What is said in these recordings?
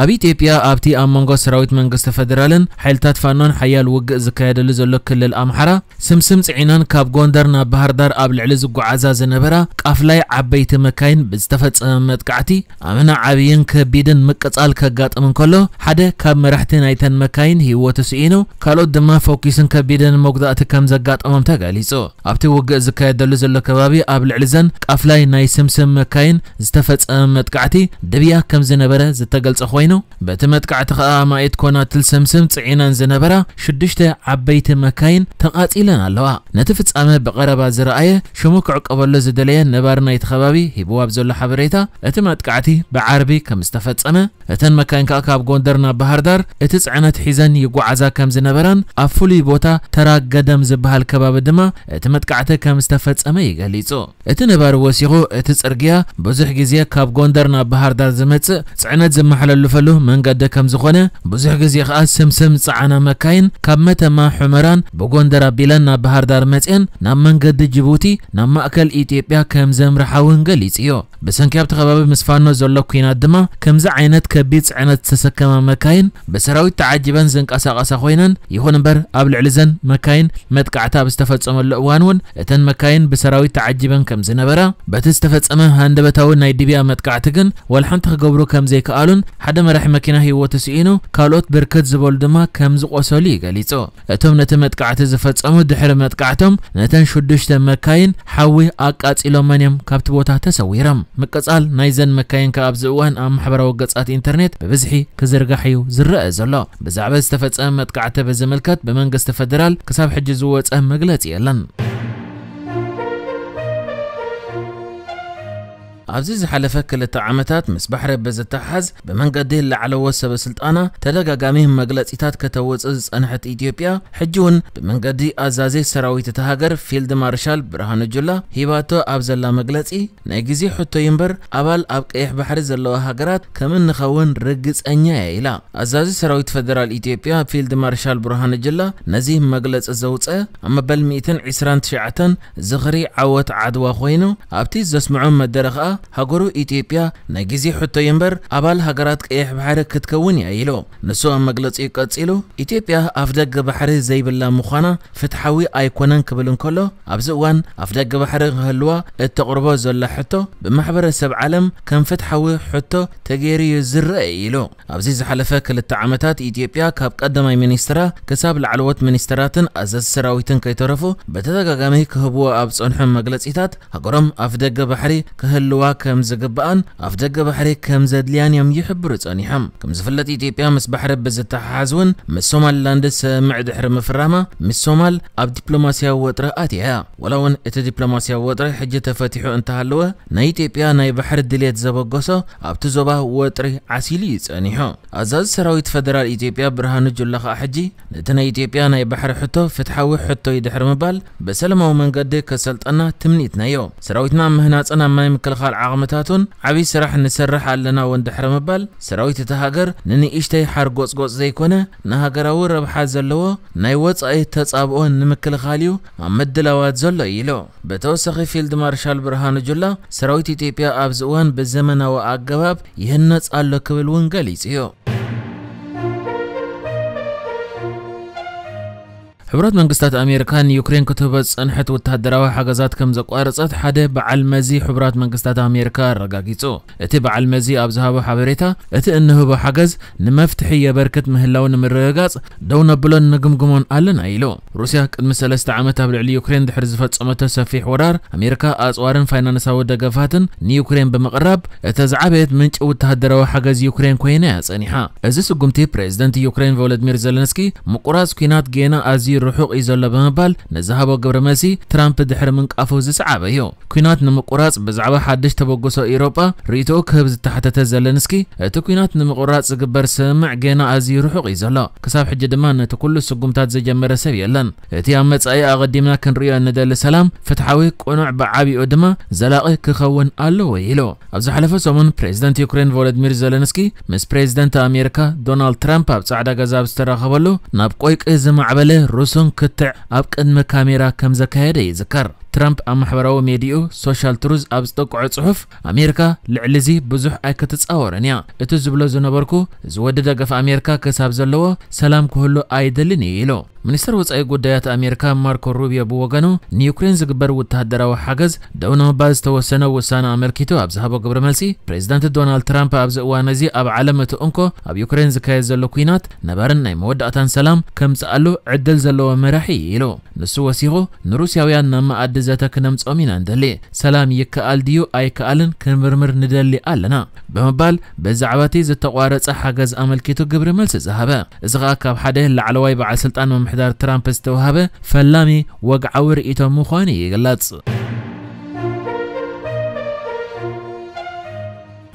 ኣብ ኢትዮጵያ ኣብቲ ኣብ መንጎ ሰራዊት መንግስቲ ፌደራልን ሓይልታት ፋኖን ሓያል ውግእ ዝካየደሉ ዘሎ ክልል ኣምሓራ፣ ስምስም ጽዒናን ካብ ጎንደር ናብ ባህር ዳር ኣብ ልዕሊ ዝጓዓዛ ዝነበራ ቃፍላይ ዓበይቲ መካይን ብዝተፈጸመ መጥቃዕቲ ኣመና ዓብይን ከቢድን ምቅጻል ከጋጥም እንከሎ፣ ሓደ ካብ መራሕቲ ናይተን መካይን ህይወቱ ስኢኑ፣ ካልኦት ድማ ፈኲስን ከቢድን መጉዳእቲ ከም ዘጋጠሞም ተገሊጹ። ኣብቲ ውግእ ዝካየደሉ ዘሎ ከባቢ ኣብ ልዕሊ ዘን ቃፍላይ ናይ ስምስም መካይን ዝተፈጸመ መጥቃዕቲ ድብያ ከም ዝነበረ ዝተገልጸ ኮይኑ፣ በቲ መጥቃዕቲ ከኣ ኣማኢት ኮናትል ስምስም ጽዒናን ዝነበራ ሽዱሽተ ዓበይቲ መካይን ተቓጺለን ኣለዋ። ነቲ ፍጻመ ብቐረባ ዝረኣየ፣ ሽሙ ክዕቀበሉ ዝደለየ ነባሪ ናይቲ ከባቢ ሂብዎ ኣብ ዘሎ ሓበሬታ፣ እቲ መጥቃዕቲ ብዓርቢ ከም ዝተፈጸመ፣ እተን መካይን ከኣ ካብ ጎንደር ናብ ባህር ዳር እቲ ጽዕነት ሒዘን ይጓዓዛ ከም ዝነበራን ኣብ ፍሉይ ቦታ ተራ ገደም ዝበሃል ከባቢ ድማ እቲ መጥቃዕቲ ከም ዝተፈጸመ እዩ ገሊጹ። እቲ ነባሪ ወሲኹ፣ እቲ ጽርግያ ብዙሕ ግዜ ካብ ጎንደር ናብ ባህር ዳር ዝመጽእ ጽዕነት ዝመሓለልፈሉ መንገዲ ከም ዝኾነ፣ ብዙሕ ግዜ ከኣ ስምስም ዝጸዓና መካይን ካብ መተማ ሑመራን ብጎንደር ኣቢለን ናብ ባህር ዳር መጽየን ናብ መንገዲ ጅቡቲ ናብ ማእከል ኢትዮጵያ ከም ዘምርሓ እውን ገሊጹ እዩ። ብሰንኪ ኣብቲ ከባቢ ምስ ፋኖ ዘሎ ኲናት ድማ፣ ከምዚ ዓይነት ከቢድ ጽዕነት ዝተሰከማ መካይን ብሰራዊት ተዓጂበን ዝንቀሳቐሳ ኮይነን፣ ይኹን እምበር ኣብ ልዕሊ ዘን መካይን መጥቃዕቲ ኣብ ዝተፈጸመሉ እዋን እውን፣ እተን መካይን ብሰራዊት ተዓጂበን ከም ዝነበራ፣ በቲ ዝተፈጸመ ሃንደበታዊ ናይ ድብያ መጥቃዕቲ ግን ዋላ ሓንቲ ክገብሩ ከም ዘይከኣሉን፣ ሓደ መራሒ መኪና ህይወቱ ስኢኑ፣ ካልኦት ብርክት ዝበሉ ድማ ከም ዝቖሰሉ እዩ ገሊጹ። እቶም ነቲ መጥቃዕቲ ዝፈጸሙ ድሕሪ መጥቃዕቶም ነተን ሽዱሽተ መካይን ሓዊ ኣቃጺሎመን እዮም ካብቲ ቦታ ተሰዊሮም። ምቅጻል ናይዘን መካይን ከኣ ኣብዚ እዋን ኣብ ማሕበራዊ ገጻት ኢንተርኔት ብብዝሒ ክዝርጋሕ እዩ ዝረአ ዘሎ። ብዛዕባ ዝተፈጸመ መጥቃዕቲ ብዝምልከት ብመንግስቲ ፌደራል ክሳብ ሕጂ ዝወጸ መግለጺ የለን። ኣብዚ ዝሓለፈ ክልተ ዓመታት ምስ ባሕሪ ብዝተሓዝ ብመንገዲ ላዕለዎት ሰበ ስልጣና ተደጋጋሚ መግለጺታት ከተውጽእ ዝጸንሐት ኢትዮጵያ፣ ሕጂ እውን ብመንገዲ ኣዛዚ ሰራዊት እታ ሃገር ፊልድ ማርሻል ብርሃኑ ጁላ ሂባቶ ኣብ ዘላ መግለጺ፣ ናይ ግዜ ሕቶ እዩ እምበር ኣባል ኣብ ቀይሕ ባሕሪ ዘለዋ ሃገራት ከም እንኸውን ርግጸኛ እየ ኢላ። ኣዛዚ ሰራዊት ፌደራል ኢትዮጵያ ፊልድ ማርሻል ብርሃኑ ጁላ ነዚ መግለጺ ዘውጸ ኣብ መበል ሚእትን ዕስራን ትሽዓተን ዝኽሪ ዓወት ዓድዋ ኮይኑ፣ ኣብቲ ዘስምዖ መደረ ከኣ ሃገሩ ኢትዮጵያ ናይ ግዜ ሕቶ እዩ እምበር ኣባል ሃገራት ቀይሕ ባሕሪ ክትከውን እያ ኢሉ። ንሱ ኣብ መግለጺኡ ቀጺሉ፣ ኢትዮጵያ ኣፍደገ ባሕሪ ዘይብላ ምዃና ፍትሓዊ ኣይኮነን ክብል እንከሎ፣ ኣብዚ እዋን ኣፍደገ ባሕሪ ክህልዋ እተቕርቦ ዘላ ሕቶ ብማሕበረሰብ ዓለም ከም ፍትሓዊ ሕቶ ተገይሩ እዩ ዝረአ ኢሉ። ኣብዚ ዝሓለፈ ክልተ ዓመታት ኢትዮጵያ ካብ ቀዳማይ ሚኒስትራ ክሳብ ላዕለዎት ሚኒስትራትን ኣዘዝቲ ሰራዊትን ከይተረፉ ብተደጋጋሚ ክህብዎ ኣብ ዝጸንሑ መግለጺታት፣ ሃገሮም ኣፍደገ ባሕሪ ክህልዋ ከም ዝግብኣን ኣፍደገ ባሕሪ ከም ዘድልያን እዮም ይሕብሩ ጸኒሖም። ከም ዝፍለጥ፣ ኢትዮጵያ ምስ ባሕሪ ብዝተሓሓዝ እውን ምስ ሶማሊላንድ ስምምዕ ድሕሪ ምፍራማ፣ ምስ ሶማል ኣብ ዲፕሎማስያዊ ወጥሪ ኣትያ እያ። ዋላ እውን እቲ ዲፕሎማስያዊ ወጥሪ ሕጂ ተፈቲሑ እንተሃለወ፣ ናይ ኢትዮጵያ ናይ ባሕሪ ድልየት ዘበገሶ ኣብቲ ዞባ ወጥሪ ዓሲሉ እዩ ጸኒሑ። ኣዛዚ ሰራዊት ፈደራል ኢትዮጵያ ብርሃኑ ጁላ ከኣ ሕጂ ነቲ ናይ ኢትዮጵያ ናይ ባሕሪ ሕቶ ፍትሓዊ ሕቶ እዩ ድሕሪ ምባል፣ ብሰላማዊ መንገዲ ከሰልጠና ትምኒትናዮ። ሰራዊትና ኣብ ምህናጽን ኣብ ናይ ምክልኻል ዓቕምታቱን ዓብዪ ስራሕ ንሰርሕ ኣለና እውን ድሕሪ ምባል፣ ሰራዊት እታ ሃገር ንንእሽተይ ሓርጎጽጎጽ ዘይኮነ፣ ንሃገራዊ ረብሓ ዘለዎ ናይ ወጻኢ ተጻብኦ ንምክልኻል እዩ ኣብ ምድላዋት ዘሎ ኢሉ። ብተወሳኺ፣ ፊልድ ማርሻል ብርሃኑ ጁላ፣ ሰራዊት ኢትዮጵያ ኣብዚ እዋን ብዘመናዊ ኣገባብ ይህነጽ ኣሎ ክብል እውን ገሊጹ እዩ። ሕቡራት መንግስታት ኣሜሪካ ንዩክሬን ክትህቦ ዝጸንሐት ወተሃደራዊ ሓገዛት ከም ዘቋረጸት ሓደ በዓል መዚ ሕቡራት መንግስታት ኣሜሪካ ኣረጋጊጹ። እቲ በዓል መዚ ኣብ ዝሃቦ ሓበሬታ፣ እቲ እንህቦ ሓገዝ ንመፍትሒ የበርክት ምህላው ንምርግጋጽ ደው ነብሎን ንግምግሞን ኣለና ኢሉ። ሩስያ ቅድሚ ሰለስተ ዓመት ኣብ ልዕሊ ዩክሬን ድሕሪ ዝፈጸመቶ ሰፊሕ ወራር፣ ኣሜሪካ ኣጽዋርን ፋይናንሳዊ ደገፋትን ንዩክሬን ብምቕራብ፣ እታ ዝዓበየት ምንጪ ወተሃደራዊ ሓገዝ ዩክሬን ኮይና እያ ጸኒሓ። እዚ ስጉምቲ ፕሬዝደንት ዩክሬን ቮሎዲሚር ዘለንስኪ፣ ምቁራጽ ኲናት ጌና ኣዝዩ ርሑቕ እዩ ዘሎ ብምባል ንዝሃቦ ግብረ መልሲ ትራምፕ ድሕሪ ምንቃፉ ዝሰዓበ እዩ። ኲናት ንምቁራጽ ብዛዕባ ሓድሽ ተበግሶ ኤውሮጳ ርእይቶኡ ክህብ ዝተሓተተ ዘለንስኪ፣ እቲ ኲናት ንምቁራጽ ዝግበር ስምምዕ ጌና ኣዝዩ ርሑቕ እዩ ዘሎ። ክሳብ ሕጂ ድማ ነቲ ኩሉ ስጉምታት ዝጀመረ ሰብ የለን። እቲ ኣብ መጻኢ ኣቐዲምና ክንርእዮ እንደሊ ሰላም፣ ፍትሓዊ፣ ቅኑዕ፣ ብዓቢኡ ድማ ዘላቒ ክኸውን ኣለዎ ኢሉ። ኣብ ዝሓለፈ ሰሙን ፕሬዝደንት ዩክሬን ቮሎዲሚር ዘለንስኪ ምስ ፕሬዝደንት ኣሜሪካ ዶናልድ ትራምፕ ኣብ ጻዕዳ ገዛ ኣብ ዝተራኸበሉ፣ ናብ ቆይቂ ዝማዕበለ ሩስ ሕቶን ክትዕ ኣብ ቅድሚ ካሜራ ከም ዘካየደ ይዝከር። ትራምፕ ኣብ ማሕበራዊ ሜድያኡ ሶሻል ትሩዝ ኣብ ዝጠቅዖ ጽሑፍ፣ ኣሜሪካ ልዕሊ እዚ ብዙሕ ኣይክትጻወርን እያ። እቲ ዝብሎ ዝነበርኩ፣ እዚ ወዲ ደገፍ ኣሜሪካ ክሳብ ዘለዎ ሰላም ክህሉ ኣይደልን እዩ ኢሉ። ሚኒስትር ወጻኢ ጉዳያት ኣሜሪካ ማርኮ ሩቢዮ ብወገኑ፣ ንዩክሬን ዝግበር ወተሃደራዊ ሓገዝ ደው ንምባል ዝተወሰነ ውሳነ ኣመልኪቱ ኣብ ዝሃቦ ግብረ መልሲ፣ ፕሬዚዳንት ዶናልድ ትራምፕ ኣብዚ እዋን እዚ ኣብ ዓለም እቲ እንኮ ኣብ ዩክሬን ዝካየድ ዘሎ ኲናት ነባርን ናይ መወዳእታን ሰላም ከምጽኣሉ ዕድል ዘለዎ መራሒ እዩ ኢሉ። ንሱ ወሲኹ፣ ንሩስያውያን ናብ መኣዲ ዘተ ክነምጽኦም ኢና ንደሊ። ሰላም ይከኣል ድዩ ኣይከኣልን ክንምርምር ንደሊ ኣለና ብምባል፣ ብዛዕባ እቲ ዝተቋረጸ ሓገዝ ኣመልኪቱ ግብሪ መልሲ ዝሃበ። እዚ ኸኣ ካብ ሓደ ላዕለዋይ በዓል ስልጣን ምምሕዳር ትራምፕ ዝተዋሃበ ፈላሚ ወግዓዊ ርእይቶ ምዃኑ ይግለጽ።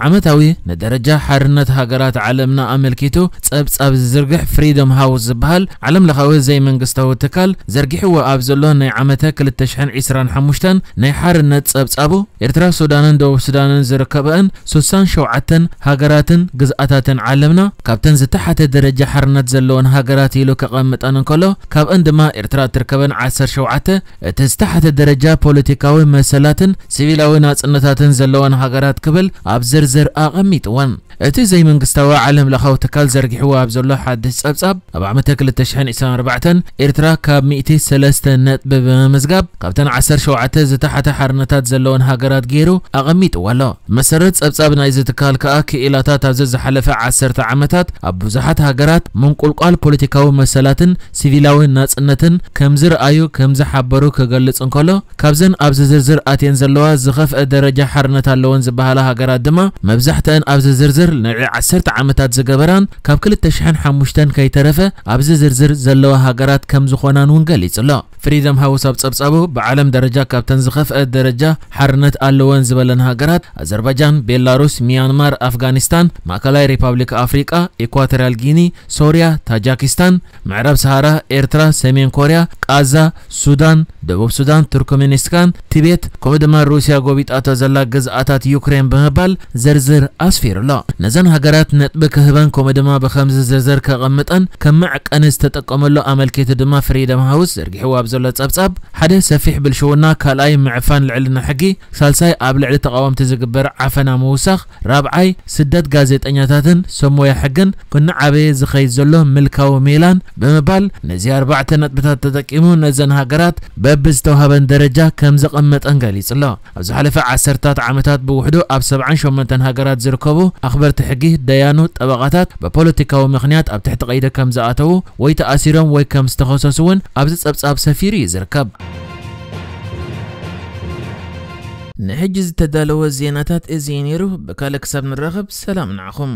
ዓመታዊ ንደረጃ ሓርነት ሃገራት ዓለምና ኣመልኪቱ ጸብጻብ ዝዝርግሕ ፍሪደም ሃውስ ዝበሃል ዓለም ለኻዊ ዘይመንግስታዊ ትካል ዘርጊሕዎ ኣብ ዘሎ ናይ ዓመተ ክልተ ሽሕን ዕስራን ሓሙሽተን ናይ ሓርነት ጸብጻቡ፣ ኤርትራ፣ ሱዳንን ደቡብ ሱዳንን ዝርከበአን ሱሳን ሸውዓተን ሃገራትን ግዝኣታትን ዓለምና ካብተን ዝተሓተ ደረጃ ሓርነት ዘለወን ሃገራት ኢሉ ከቐምጠን እንከሎ፣ ካብአን ድማ ኤርትራ እትርከበን ዓሰርተ ሸውዓተ እቲ ዝተሓተ ደረጃ ፖለቲካዊ መሰላትን ሲቪላዊ ናጽነታትን ዘለወን ሃገራት ክብል ኣብ ዝርዝር ኣቐሚጥወን። እቲ ዘይመንግስታዊ ዓለም ለኻዊ ትካል ዘርጊሕዎ ኣብ ዘሎ ሓድሽ ጸብጻብ፣ ኣብ ዓመተ ክልተ ሽሕን ዕስራን ኣርባዕተን ኤርትራ ካብ ሚእቲ ሰለስተ ነጥቢ ብምምዝጋብ፣ ካብተን ዓሰርተ ሸውዓተ ዝተሓተ ሓርነታት ዘለወን ሃገራት ገይሩ ኣቐሚጥዋ ኣሎ። መሰረት ጸብጻብ ናይዚ ትካል ከኣ፣ ክኢላታት ኣብዚ ዝሓለፈ ዓሰርተ ዓመታት ኣብ ብዙሓት ሃገራት ምንቁልቋል ፖለቲካዊ መሰላትን ሲቪላዊ ናጽነትን ከም ዝረኣዩ ከም ዝሓበሩ ክገልጽ እንከሎ፣ ካብዘን ኣብዚ ዝርዝር ኣትየን ዘለዋ ዝኸፍአ ደረጃ ሓርነት ኣለወን ዝበሃላ ሃገራት ድማ፣ መብዛሕትአን ኣብዚ ዝርዝር ንልዕሊ ዓሰርተ ዓመታት ዝገበራን ካብ ክልተ ሽሕን ሓሙሽተን ከይተረፈ ኣብዚ ዝርዝር ዘለዋ ሃገራት ከም ዝኾናን እውን ገሊጹ ኣሎ። ፍሪደም ሃውስ ኣብ ጸብጻቡ፣ ብዓለም ደረጃ ካብተን ዝኸፍአ ደረጃ ሓርነት ኣለወን ዝበለን ሃገራት፣ ኣዘርባጃን፣ ቤላሩስ፣ ሚያንማር፣ ኣፍጋኒስታን፣ ማእከላይ ሪፓብሊክ ኣፍሪቃ፣ ኢኳቶሪያል ጊኒ፣ ሶርያ፣ ታጃኪስታን፣ ምዕራብ ሰሃራ፣ ኤርትራ፣ ሰሜን ኮርያ፣ ቃዛ፣ ሱዳን፣ ደቡብ ሱዳን፣ ቱርክሜኒስታን፣ ቲቤት፣ ከምኡ ድማ ሩስያ ጎቢጣቶ ዘላ ግዝኣታት ዩክሬን ብምባል ዝርዝር ኣስፊሩ ኣሎ። ነዘን ሃገራት ነጥቢ ክህበን ከምኡ ድማ ብኸምዚ ዝርዝር ከቐምጠን ከም መዕቀኒ ዝተጠቀመሉ ኣመልኪቱ ድማ ፍሪደም ሃውስ ዘርጊሕዎ ኣብ ዘሎ ጸብጻብ፣ ሓደ ሰፊሕ ብልሽውና፣ ካልኣይ ምዕፋን ልዕልና ሕጊ፣ ሳልሳይ ኣብ ልዕሊ ተቓወምቲ ዝግበር ዓፈና ምውሳኽ፣ ራብዓይ ስደት ጋዜጠኛታትን ሰብ ሞያ ሕግን እናዓበየ ዝኸይድ ዘሎ ምልካዊ ሜላን ብምባል፣ ነዚ ኣርባዕተ ነጥብታት ተጠቂሙ ነዘን ሃገራት በብዝተዋህበን ደረጃ ከም ዘቐመጠን ገሊጹ ኣሎ። ኣብ ዝሓለፈ ዓሰርታት ዓመታት ብውሕዱ ኣብ ሰብዓን ሸሞንተን ሃገራት ዝርከቡ ኣኽበርቲ ሕጊ፣ ደያኑ፣ ጠበቓታት ብፖለቲካዊ ምኽንያት ኣብ ትሕቲ ቀይዲ ከም ዝኣተዉ ወይ ተኣሲሮም ወይ ከም ዝተኸሰሱ እውን ኣብዚ ጸብጻብ ሰፊሩ እዩ ዝርከብ። ንሕጂ ዝተዳለወ ዜናታት እዚ እዩ ነይሩ። ብካልእ ክሳብ ንራኸብ ሰላም ንዓኹም።